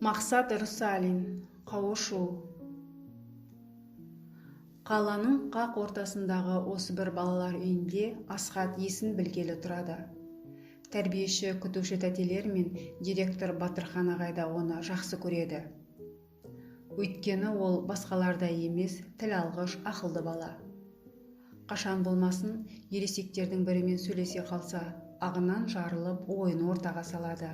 Мақсат Русалин. Қауышу. Қаланың қақ ортасындағы осы бір балалар үйінде Асхат есін білгелі тұрады. Тәрбиеші, күтуші тәтелер мен директор Батырхан ағай да оны жақсы көреді. Өйткені ол басқалардай емес, тіл алғыш, ақылды бала. Қашан болмасын, ересектердің бірімен сөйлесе қалса, ағынан жарылып, ойын ортаға салады.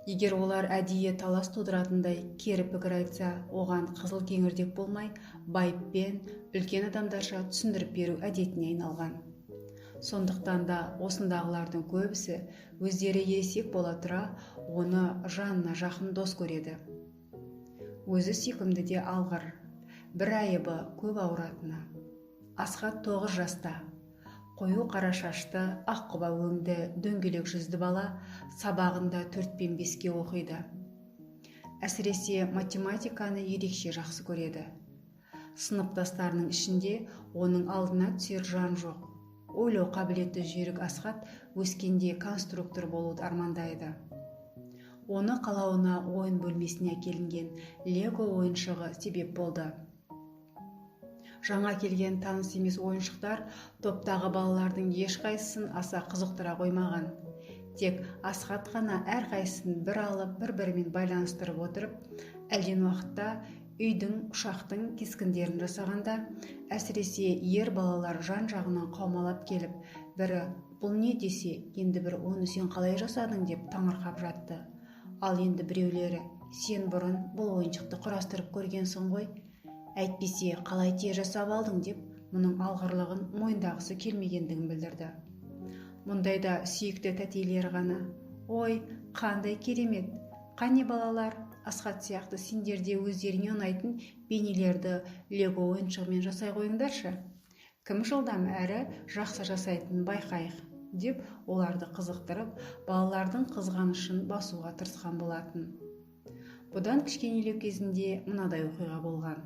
Егер олар әдейі талас тудыратындай кері пікір айтса, оған қызыл кеңірдек болмай, байыппен үлкен адамдарша түсіндіріп беру әдетіне айналған. Сондықтан да осындағылардың көбісі өздері ересек бола тұра, оны жанына жақын дос көреді. Өзі сүйкімді де алғыр, бір айыбы көп ауыратыны. Асхат 9 жаста. Қою қара шашты, аққұба өңді, дөңгелек жүзді бала сабағында 4 пен 5-ке оқиды. Әсіресе математиканы ерекше жақсы көреді. Сыныптастарының ішінде оның алдына түсер жан жоқ. Ойлау қабілеті жүйрік Асхат өскенде конструктор болуды армандайды. Оны қалауына ойын бөлмесіне әкелінген лего ойыншығы себеп болды. Жаңа келген таныс емес ойыншықтар топтағы балалардың ешқайсысын аса қызықтыра қоймаған. Тек Асхат қана әрқайсысын бір алып, бір-бірімен байланыстырып отырып, әлден уақытта үйдің, ұшақтың кескіндерін жасағанда, әсіресе ер балалар жан-жағынан қаумалап келіп, бірі «Бұл не?» десе, енді бірі «Оны сен қалай жасадың?» деп таңырқап жатты. Ал енді біреулері «Сен бұрын бұл ойыншықты құрастырып көргенсің ғой, әйтпесе қалай тез жасап алдың?» деп мұның алғырлығын мойындағысы келмегендігін білдірді. Мұндайда сүйікті тәтейлері ғана «Ой, қандай керемет! Қане балалар, Асхат сияқты сендер де өздеріңе ұнайтын бейнелерді лего ойыншығымен жасай қойыңдаршы. Кім жылдам әрі жақсы жасайтынын байқайық» деп оларды қызықтырып, балалардың қызғанышын басуға тырысқан болатын. Бұдан кішкенелеу кезінде мынадай оқиға болған.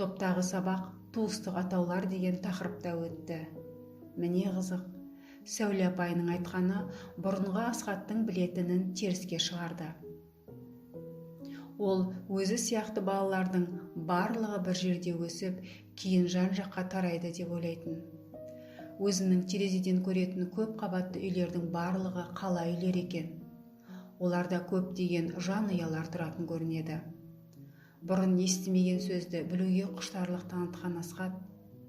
Топтағы сабақ туыстық атаулар деген тақырыпта өтті. Міне қызық, Сәуле апайының айтқаны бұрынғы Асхаттың білетінін теріске шығарды. Ол өзі сияқты балалардың барлығы бір жерде өсіп, кейін жан-жаққа тарайды деп ойлайтын. Өзінің терезеден көретін көп қабатты үйлердің барлығы қала үйлер екен. Оларда көптеген жанұялар тұратын көрінеді. Бұрын естімеген сөзді білуге құштарлық танытқан Асхат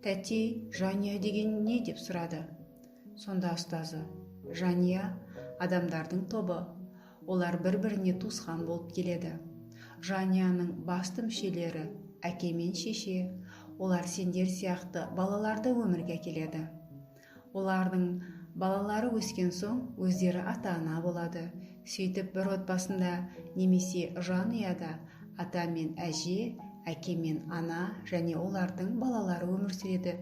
«Тәтей, жанұя деген не?» деп сұрады. Сонда ұстазы «Жанұя адамдардың тобы. Олар бір-біріне туысқан болып келеді. Жанұяның басты мүшелері әке мен шеше. Олар сендер сияқты балаларды өмірге әкеледі. Олардың балалары өскен соң өздері ата-ана болады. Сөйтіп бір отбасында немесе жанұяда ата мен әже, әке мен ана және олардың балалары өмір сүреді»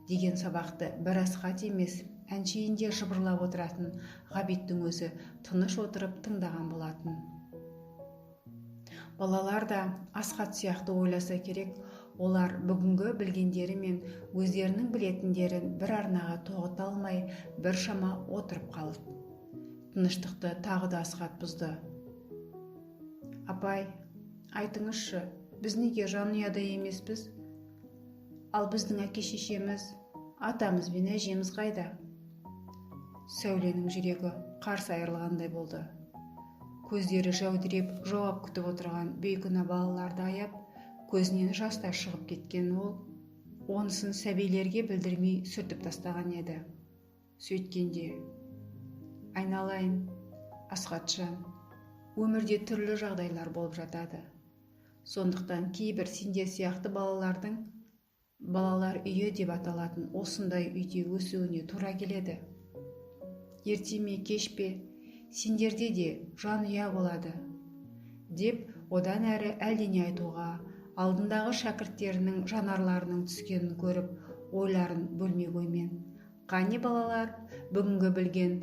деген сабақты бір Асхат емес, әншейінде жыбырлап отыратын Ғабиттің өзі тыныш отырып тыңдаған болатын. Балалар да Асхат сияқты ойласа керек, олар бүгінгі білгендері мен өздерінің білетіндерін бір арнаға тоғыта алмай біршама отырып қалды. Тыныштықты тағы да Асхат бұзды. «Апай, айтыңызшы, біз неге жанұяда емеспіз? Ал біздің әке-шешеміз, атамыз бен әжеміз қайда?» Сәуленің жүрегі қарс айырылғандай болды. Көздері жәудіреп жауап күтіп отырған бейкүнә балаларды аяп, көзінен жас та шығып кеткен ол, онысын сәбилерге білдірмей сүртіп тастаған еді. Сөйткенде, «Айналайын, Асхатжан, өмірде түрлі жағдайлар болып жатады. Сондықтан кейбір сендер сияқты балалардың балалар үйі деп аталатын осындай үйде өсуіне тура келеді. Ерте ме, кеш пе, сендерде де жанұя болады» деп одан әрі әлдене айтуға алдындағы шәкірттерінің жанарларының түскенін көріп, ойларын бөлмек оймен «Қане балалар, бүгінгі білген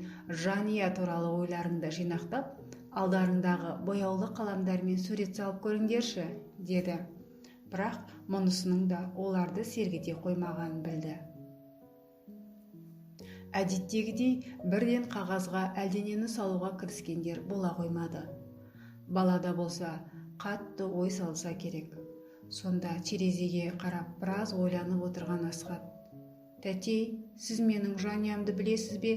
жанұя туралы ойларыңды жинақтап, алдарыңдағы бояулы қаламдармен сурет салып көріңдерші» деді. Бірақ мұнысының да оларды сергіте қоймағанын білді. Әдеттегідей бірден қағазға әлденені салуға кіріскендер бола қоймады. Балада болса, қатты ой салса керек. Сонда терезеге қарап біраз ойланып отырған Асхат: «Тәтей, сіз менің жанұямды білесіз бе?»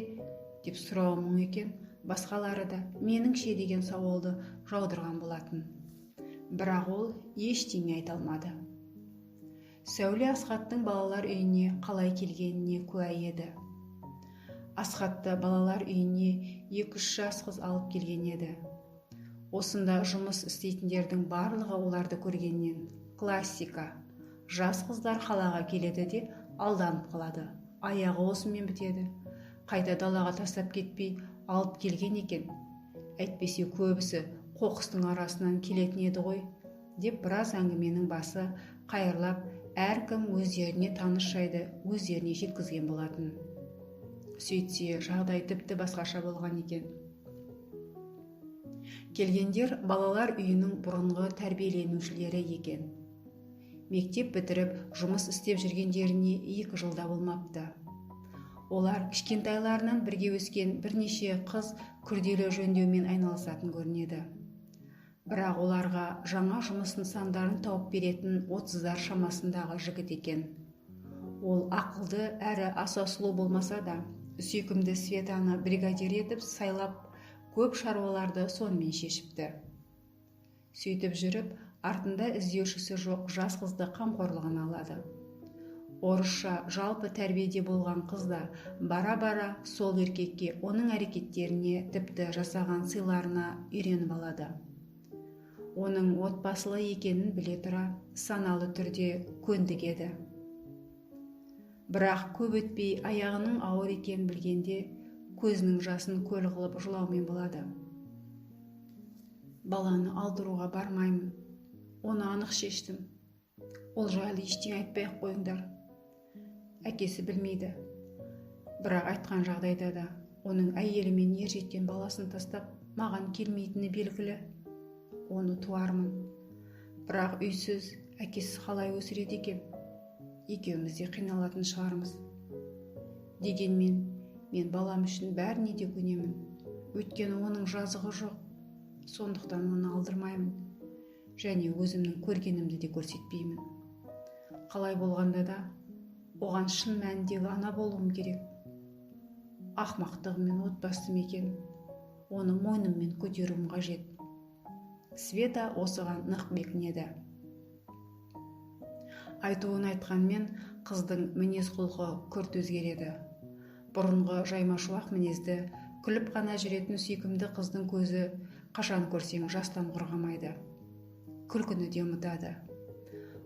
деп сұрауы мұң екен. Басқалары да меніңше деген сауалды жаудырған болатын. Бірақ ол ештеңе айта алмады. Сәуле Асхаттың балалар үйіне қалай келгеніне куә еді. Асхатты балалар үйіне 2-3 жас қыз алып келген еді. Осында жұмыс істейтіндердің барлығы оларды көргеннен: «Классика, жас қыздар қалаға келеді де алданып қалады, аяғы осымен бітеді, қайта далаға тастап кетпей алып келген екен, әйтпесе көбісі қоқыстың арасынан келетін еді ғой», деп біраз әңгіменің басы қайырлап, әркім өздеріне таныс жайды өздеріне жеткізген болатын. Сөйтсе, жағдай тіпті басқаша болған екен. Келгендер балалар үйінің бұрынғы тәрбиеленушілері екен. Мектеп бітіріп, жұмыс істеп жүргендеріне 2 жылда болмапты. Олар кішкентайларынан бірге өскен бірнеше қыз күрделі жөндеумен айналысатын көрінеді. Бірақ оларға жаңа жұмыс нысандарын тауып беретін 30-дар шамасындағы жігіт екен. Ол ақылды әрі аса сұлу болмаса да, сүйкімді Светаны бригадир етіп сайлап, көп шаруаларды сонымен шешіпті. Сөйтіп жүріп, артында іздеушісі жоқ жас қызды қамқорлығына алады. Орысша жалпы тәрбиеде болған қыз да бара-бара сол еркекке, оның әрекеттеріне, тіпті жасаған сыйларына үйреніп алады. Оның отбасылы екенін біле тұра, саналы түрде көндігеді. Бірақ көп өтпей аяғының ауыр екенін білгенде, көзінің жасын көл қылып жылаумен болады. «Баланы алдыруға бармаймын. Оны анық шештім. Ол жайлы ештеңе айтпай-ақ қойыңдар. Әкесі білмейді. Бірақ айтқан жағдайда да оның әйелі мен ер жеткен баласын тастап маған келмейтіні белгілі. Оны туармын. Бірақ үйсіз, әкесіз қалай өсіреді екен? Екеуміз де қиналатын шығармыз. Дегенмен мен балам үшін бәріне де көнемін. Өйткені оның жазығы жоқ. Сондықтан оны алдырмаймын. Және өзімнің көргенімді де көрсетпеймін. Қалай болғанда да оған шын мәніндегі ана болуым керек. Ақмақтығыммен отбасым екен, оны мойныммен көтеруім қажет». Света осыған нық бекінеді. Айтуын айтқанмен, қыздың мінез-құлқы күрт өзгереді. Бұрынғы жаймашуақ мінезді, күліп қана жүретін сүйкімді қыздың көзі қашан көрсең жастан құрғамайды. Күлкіні де ұмытады.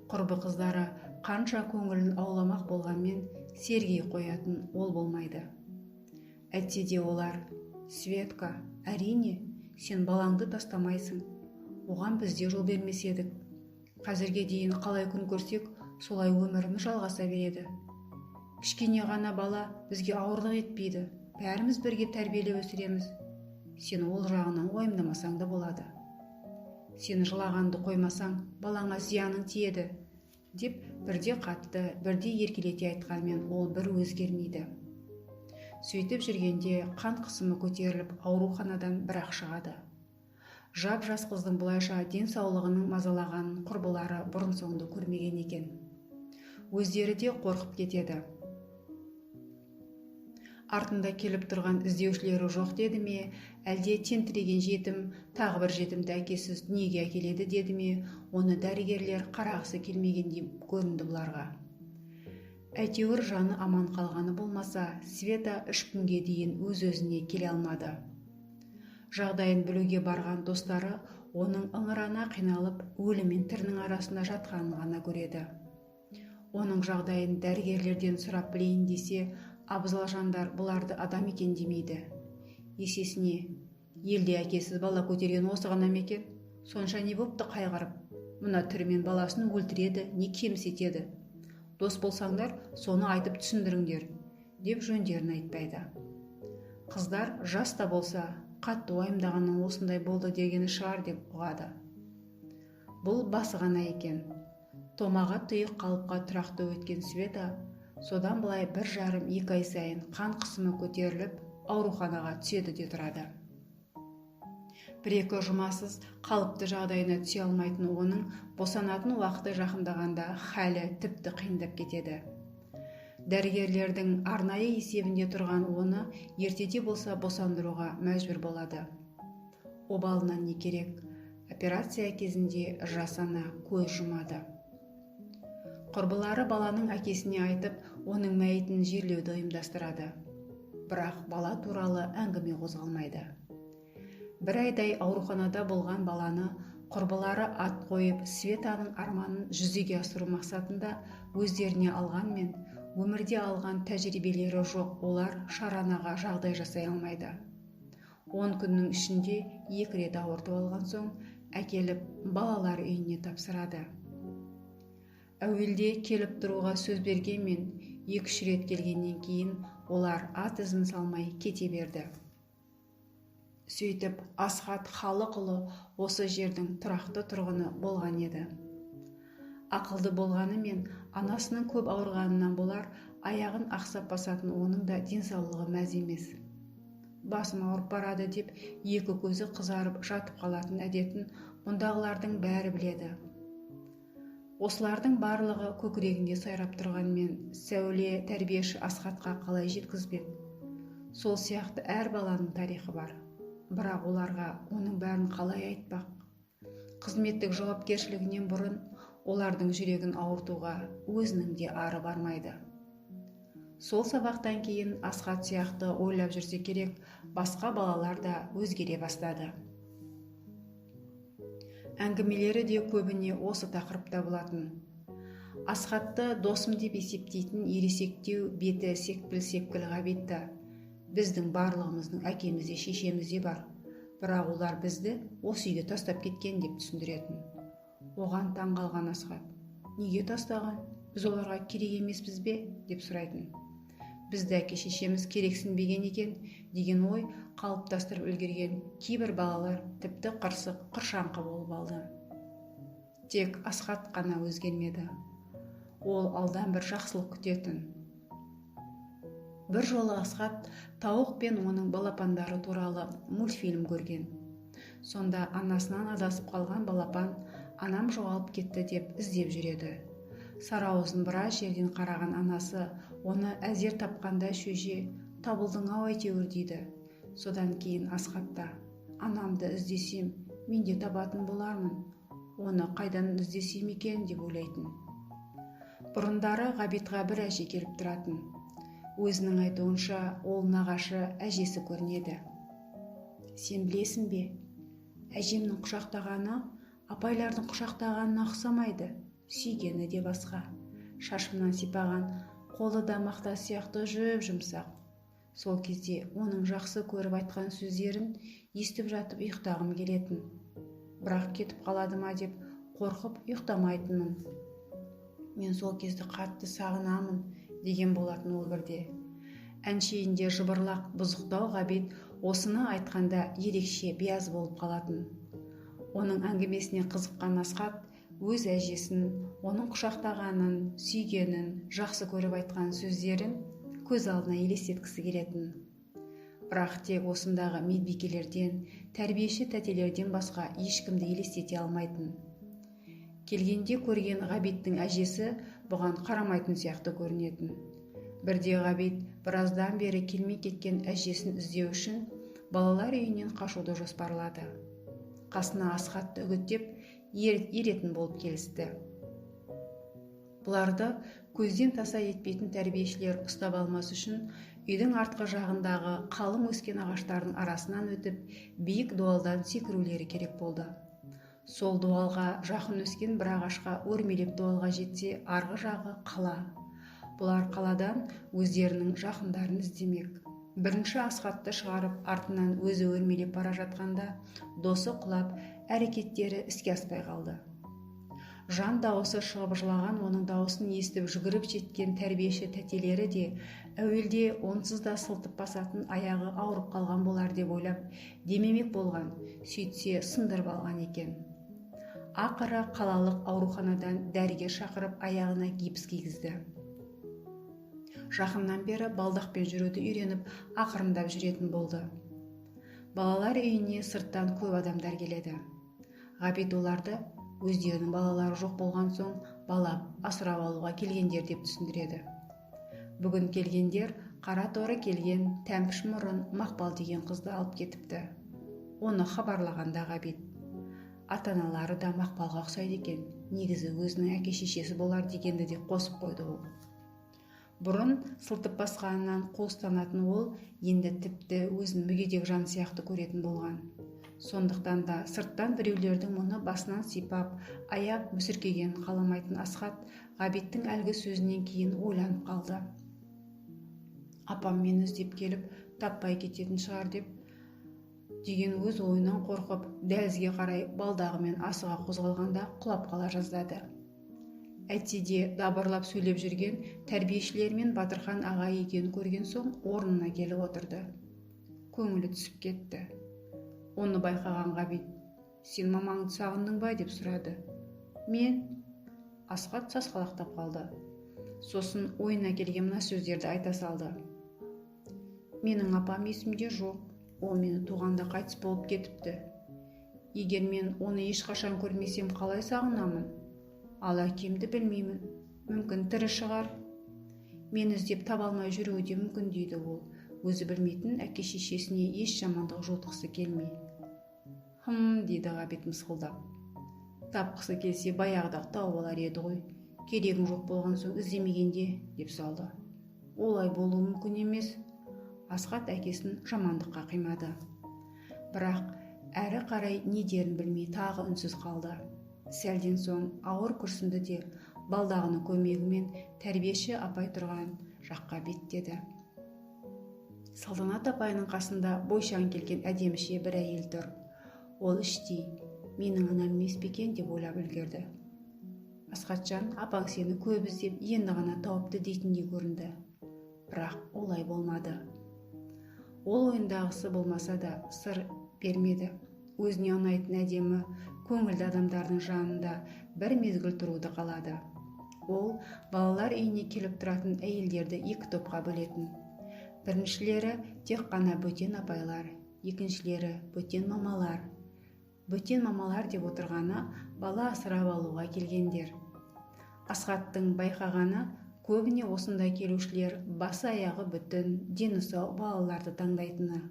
Құрбы қыздары қанша көңілін ауламақ болғанмен, сергей қоятын ол болмайды. Әйтсе де олар: «Светка, әрине, сен балаңды тастамайсың. Оған біз де жол бермес едік. Қазірге дейін қалай күн көрсек, солай өміріміз жалғаса береді. Кішкене ғана бала бізге ауырлық етпейді. Бәріміз бірге тәрбиелеп өсіреміз. Сен ол жағынан уайымдамасаң да болады. Сен жылағанды қоймасаң, балаңа зияның тиеді», деп бірде қатты, бірде еркелете айтқанмен ол бір өзгермейді. Сөйтіп жүргенде қан қысымы көтеріліп, ауруханадан бірақ шығады. Жап-жас қыздың бұлайша денсаулығының мазалағанын құрбылары бұрын-соңды көрмеген екен. Өздері де қорқып кетеді. Артында келіп тұрған іздеушілері жоқ деді ме, әлде тентіреген жетім тағы бір жетімді әкесіз дүниеге әкеледі деді ме, оны дәрігерлер қарағысы келмегендей көрінді бұларға. Әйтеуір жаны аман қалғаны болмаса, Света 3 күнге дейін өз-өзіне келе алмады. Жағдайын білуге барған достары оның ыңырана қиналып, өлі мен тірінің арасында жатқанын ғана көреді. Оның жағдайын дәрігерлерден сұрап білейін десе, абзал жандар бұларды адам екен демейді. Есесіне, елде әкесіз бала көтерген осы ғана ма екен? Сонша не бопты қайғырып? Мына түрімен баласын өлтіреді, не кемсітеді. Дос болсаңдар, соны айтып түсіндіріңдер, деп жөндерін айтпайды. Қыздар жас та болса, қатты уайымдағаннан осындай болды дегені шығар деп ұғады. Бұл басы ғана екен. Томаға тұйық қалыпқа тұрақты өткен Света Содан былай 1,5-2 ай сайын қан қысымы көтеріліп, ауруханаға түседі де тұрады. 1-2 жұмасыз қалыпты жағдайына түсе алмайтын оның босанатын уақыты жақындағанда халі тіпті қиындап кетеді. Дәрігерлердің арнайы есебінде тұрған оны ертеде болса босандыруға мәжбүр болады. Обалынан не керек, операция кезінде жас ана көз жұмады. Құрбылары баланың әкесіне айтып, оның мәйітін жерлеуді ұйымдастырады. Бірақ бала туралы әңгіме қозғалмайды. 1 айдай ауруханада болған баланы құрбылары ат қойып, Светаның арманын жүзеге асыру мақсатында өздеріне алғанмен, өмірде алған тәжірибелері жоқ, олар шаранаға жағдай жасай алмайды. 10 күннің ішінде 2 рет ауыртып алған соң, әкеліп балалар үйіне тапсырады. Әуелде келіп тұруға сөз бергенмен, 2-3 рет келгеннен кейін олар ат ізін салмай кете берді. Сөйтіп, Асхат Халықұлы осы жердің тұрақты тұрғыны болған еді. Ақылды болғанымен, анасының көп ауырғанынан болар, аяғын ақсап басатын оның да денсаулығы мәз емес. Басым ауырып барады деп екі көзі қызарып жатып қалатын әдетін мұндағылардың бәрі біледі. Осылардың барлығы көкірегінде сайрап тұрғанмен, Сәуле тәрбиеші Асхатқа қалай жеткізбек? Сол сияқты әр баланың тарихы бар. Бірақ оларға оның бәрін қалай айтпақ? Қызметтік жауапкершілігінен бұрын олардың жүрегін ауыртуға өзінің де ары бармайды. Сол сабақтан кейін Асхат сияқты ойлап жүрсе керек, басқа балалар да өзгере бастады. Әңгімелері де көбіне осы тақырыпта болатын. Асхатты досым деп есептейтін ересектеу беті секпіл-секпіл Ғабитті. Біздің барлығымыздың әкеміз де шешеміз де бар, бірақ олар бізді осы үйге тастап кеткен деп түсіндіретін. Оған таң қалған Асхат, неге тастаған, біз оларға керек емеспіз бе деп сұрайтын. Бізді әке шешеміз керексінбеген екен деген ой қалыптастырып үлгерген кейбір балалар тіпті қырсық, қыршаңқы болып алды. Тек Асхат қана өзгермеді. Ол алдан бір жақсылық күтетін. Бір жолы Асхат тауық пен оның балапандары туралы мультфильм көрген. Сонда анасынан адасып қалған балапан анам жоғалып кетті деп іздеп жүреді. Сарауызын біраз жерден қараған анасы оны әзер тапқанда шөже табылдың ау әйтеуір дейді. Содан кейін Асхатта анамды іздесем мен де табатын болармын, оны қайдан іздесем екен деп ойлайтын. Бұрындары Ғабитқа бір әже келіп тұратын. Өзінің айтуынша, ол нағашы әжесі көрінеді. Сен білесің бе, әжемнің құшақтағаны апайлардың құшақтағанына ұқсамайды, сүйгені де басқа. Шашымнан сипаған қолы да мақта сияқты жұп-жұмсақ. Сол кезде оның жақсы көріп айтқан сөздерін естіп жатып ұйықтағым келетін. Бірақ кетіп қалады ма деп қорқып ұйықтамайтынмын. Мен сол кезді қатты сағынамын деген болатын ол бірде. Әншейінде жыбырлақ бұзықтау Ғабит осыны айтқанда ерекше бияз болып қалатын. Оның әңгімесіне қызыққан Асхат өз әжесін, оның құшақтағанын, сүйгенін, жақсы көріп айтқан сөздерін көз алдына елестеткісі келетін. Бірақ тек осындағы медбикелерден, тәрбиеші тәтелерден басқа ешкімді елестете алмайтын. Келгенде көрген Ғабиттің әжесі бұған қарамайтын сияқты көрінетін. Бірде Ғабит біраздан бері келмей кеткен әжесін іздеу үшін балалар үйінен қашуды жоспарлады. Қасына Асхатты үгіттеп еретін болып келісті. Бұларды көзден таса етпейтін тәрбиешілер ұстап алмас үшін үйдің артқы жағындағы қалың өскен ағаштардың арасынан өтіп, биік дуалдан секірулері керек болды. Сол дуалға жақын өскен бір ағашқа өрмелеп дуалға жетсе, арғы жағы қала. Бұлар қаладан өздерінің жақындарын іздемек. Бірінші Асхатты шығарып, артынан өзі өрмелеп бара жатқанда досы құлап, әрекеттері іске аспай қалды. Жан дауысы шығып жылаған оның дауысын естіп жүгіріп жеткен тәрбиеші тәтелері де әуелде онсыз да сылтып басатын аяғы ауырып қалған болар деп ойлап демемек болған, сөйтсе сындырып алған екен. Ақыры қалалық ауруханадан дәрігер шақырып аяғына гипс кигізді. Жақыннан бері балдақпен жүруді үйреніп, ақырындап жүретін болды. Балалар үйіне сырттан көп адамдар келеді. Ғабит оларды өздерінің балалары жоқ болған соң бала асырап алуға келгендер деп түсіндіреді. Бүгін келгендер қара торы келген тәмпіш мұрын Мақпал деген қызды алып кетіпті. Оны хабарлағанда Ғабит: ата-аналары да Мақпалға ұқсайды екен, негізі өзінің әке-шешесі болар дегенді де қосып қойды ол. Бұрын сылтып басқанынан қуыстанатын ол енді тіпті өзін мүгедек жан сияқты көретін болған. Сондықтан да сырттан біреулердің мұны басынан сипап, аяп мүсіркегенін қаламайтын Асхат Ғабиттің әлгі сөзінен кейін ойланып қалды. Апам мені іздеп келіп, таппай кететін шығар деп деген өз ойынан қорқып, дәлізге қарай балдағымен асыға қозғалғанда құлап қала жаздады. Әйтсе де дабырлап сөйлеп жүрген тәрбиешілермен Батырхан аға екенін көрген соң орнына келіп отырды. Көңілі түсіп кетті. Оны байқаған Ғабит: «Сен мамаңды сағындың ба?» деп сұрады. «Мен?» Асхат сасқалақтап қалды. Сосын ойына келген мына сөздерді айта салды. «Менің апам есімде жоқ. Ол мені туғанда қайтыс болып кетіпті. Егер мен оны ешқашан көрмесем, қалай сағынамын? Ал әкемді білмеймін. Мүмкін тірі шығар. Мені іздеп таба алмай жүруі де мүмкін», дейді ол. Өзі білмейтін әке-шешесіне еш жамандық жуытқысы келмей. «Хм», дейді Ғабит мысқылдап. «Тапқысы келсе баяғыда-ақ тауып алар еді ғой. Керегің жоқ болған соң іздемегенде», деп салды. «Олай болуы мүмкін емес». Асхат әкесін жамандыққа қимады. Бірақ әрі қарай не дерін білмей тағы үнсіз қалды. Сәлден соң ауыр күрсінді де балдағының көмегімен тәрбиеші апай тұрған жаққа беттеді. Салтанат апайының қасында бойшаң келген әдеміше бір әйел тұр. Ол іштей менің анам емес пе екен деп ойлап үлгерді. Асхатжан, апаң сені көп іздеп енді ғана тауыпты дейтіндей көрінді. Бірақ олай болмады. Ол ойындағысы болмаса да сыр бермеді. Өзіне ұнайтын әдемі, көңілді адамдардың жанында бір мезгіл тұруды қалады. Ол балалар үйіне келіп тұратын әйелдерді екі топқа бөлетін. Біріншілері тек қана бөтен апайлар, екіншілері бөтен мамалар. Бөтен мамалар деп отырғаны бала асырап алуға келгендер. Асхаттың байқағаны, көбіне осындай келушілер басы аяғы бүтін, дені сау балаларды таңдайтыны.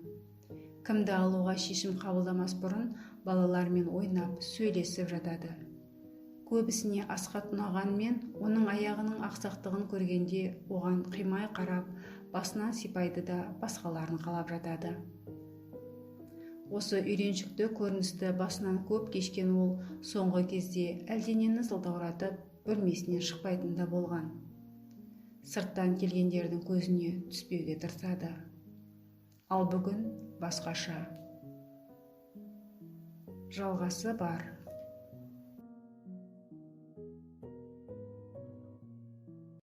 Кімді алуға шешім қабылдамас бұрын балалармен ойнап, сөйлесіп жатады. Көбісіне Асхат ұнағанмен, оның аяғының ақсақтығын көргенде оған қимай қарап, басынан сипайды да басқаларын қалап жатады. Осы үйреншікті көріністі басынан көп кешкен ол соңғы кезде әлденені сылтауратып, бөлмесінен шықпайтын да болған. Сырттан келгендердің көзіне түспеуге тырысады. Ал бүгін басқаша. Жалғасы бар.